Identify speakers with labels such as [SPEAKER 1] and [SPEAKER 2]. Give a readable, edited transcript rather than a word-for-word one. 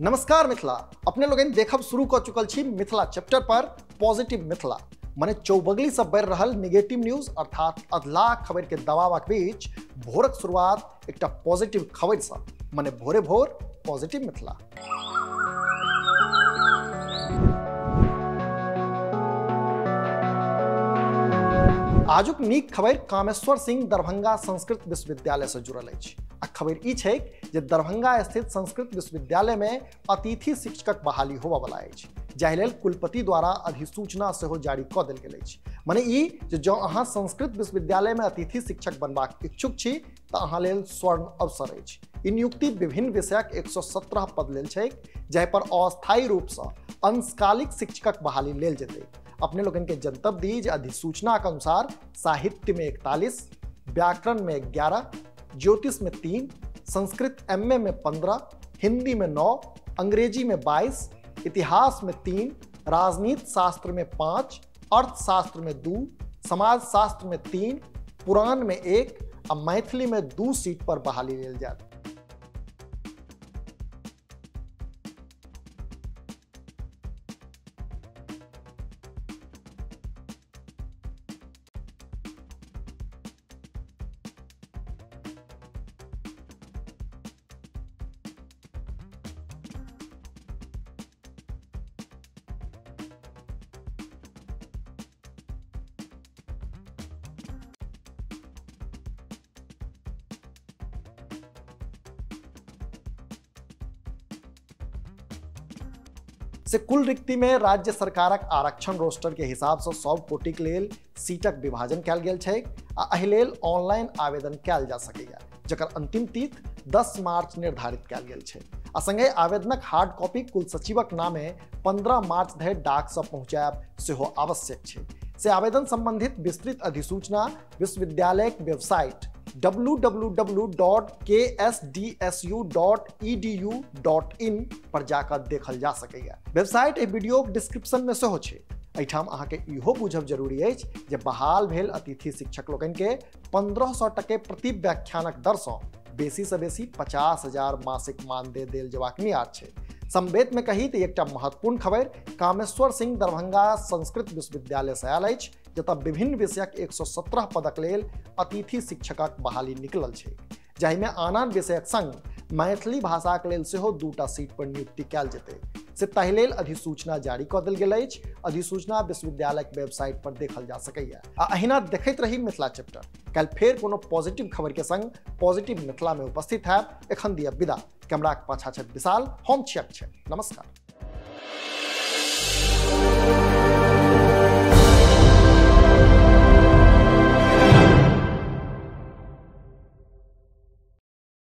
[SPEAKER 1] नमस्कार मिथिला, अपने लोगन देखब शुरू कर चुकल छी मिथिला चैप्टर पर पॉजिटिव मिथिला, माने चौबगली से बढ़ि रहल निगेटिव न्यूज अर्थात अधलाह खबर के दबावक बीच भोरक शुरुआत एकटा पॉजिटिव खबर से, माने भोरे भोर पॉजिटिव मिथिला। आजुक नीक खबर कामेश्वर सिंह दरभंगा संस्कृत विश्वविद्यालय से जुड़ल अछि। आ खबर ई छै जे दरभंगा स्थित संस्कृत विश्वविद्यालय में अतिथि शिक्षकक बहाली होबयवला अछि, जाहि लेल कुलपति द्वारा अधिसूचना सेहो जारी कऽ देल गेल अछि। माने ई जे जँ अहाँ संस्कृत विश्वविद्यालय में अतिथि शिक्षक बनबाक इच्छुक छी तऽ अहाँ लेल स्वर्ण अवसर अछि। ई नियुक्ति विभिन्न विषयक 117 पद लेल छै, जाहि पर अस्थायी रूपसँ अंशकालिक शिक्षकक बहाली लेल जेतै। अपने लोगन के जनतब दी जे अधिसूचना के अनुसार साहित्य में 41, व्याकरण में 11, ज्योतिष में 3, संस्कृत एमए में 15, हिंदी में 9, अंग्रेजी में 22, इतिहास में 3, राजनीति शास्त्र में 5, अर्थशास्त्र में 2, समाजशास्त्र में 3, पुराण में 1 आ मैथिली में 2 सीट पर बहाली लेल जायत। से कुल रिक्ति में राज्य सरकारक आरक्षण रोस्टर के हिसाब से सब कोटिक लेल सीटक विभाजन कयल गेल छै आ एहि लेल ऑनलाइन आवेदन कयल जा सकैया, जकर अंतिम तिथि 10 मार्च निर्धारित कयल गेल छै। आ संगहि आवेदनक हार्ड कॉपी कुल सचिवक नामे 15 मार्च धरि डाक से पहुंचायब सेहो आवश्यक छै। से आवेदन संबंधित विस्तृत अधिसूचना विश्वविद्यालयक वेबसाइट www.ksdsu.edu.in पर जाकर देखल जा सकैया। वेबसाइट एहि वीडियोक डिस्क्रिप्शन में सेहो छै। एहिठाम अहाँके इहो बुझब जरूरी अछि जे बहाल भेल अतिथि शिक्षक लोकनि के 1500 टके प्रति व्याख्यानक दरसँ बेसी से बेसी 50,000 मासिक मानदेय देल जेबाक नियार छै। संवेद में कही तऽ एकटा महत्वपूर्ण खबर कामेश्वर सिंह दरभंगा संस्कृत विश्वविद्यालय से आयल अछि, जतय विभिन्न विषयक 117 पदक लेल अतिथि शिक्षकक बहाली निकलल छै, जाहिमे आन आन विषयक संग मैथिली भाषाक लेल सेहो 2टा सीट पर नियुक्ति कयल जेतै। से ताहि लेल अधिसूचना जारी कऽ देल गेल अछि। अधिसूचना विश्वविद्यालयक वेबसाइट पर देखल जा सकैया। आ अहिना देखैत रही मिथिला चैप्टर। काल्हि फेर कोनो पॉजिटिव खबर के संग पॉजिटिव मिथिला में उपस्थित हैब। एखन दिअ विदा। कैमराक पाछा छथि विशाल, हम छी अक्षय। नमस्कार।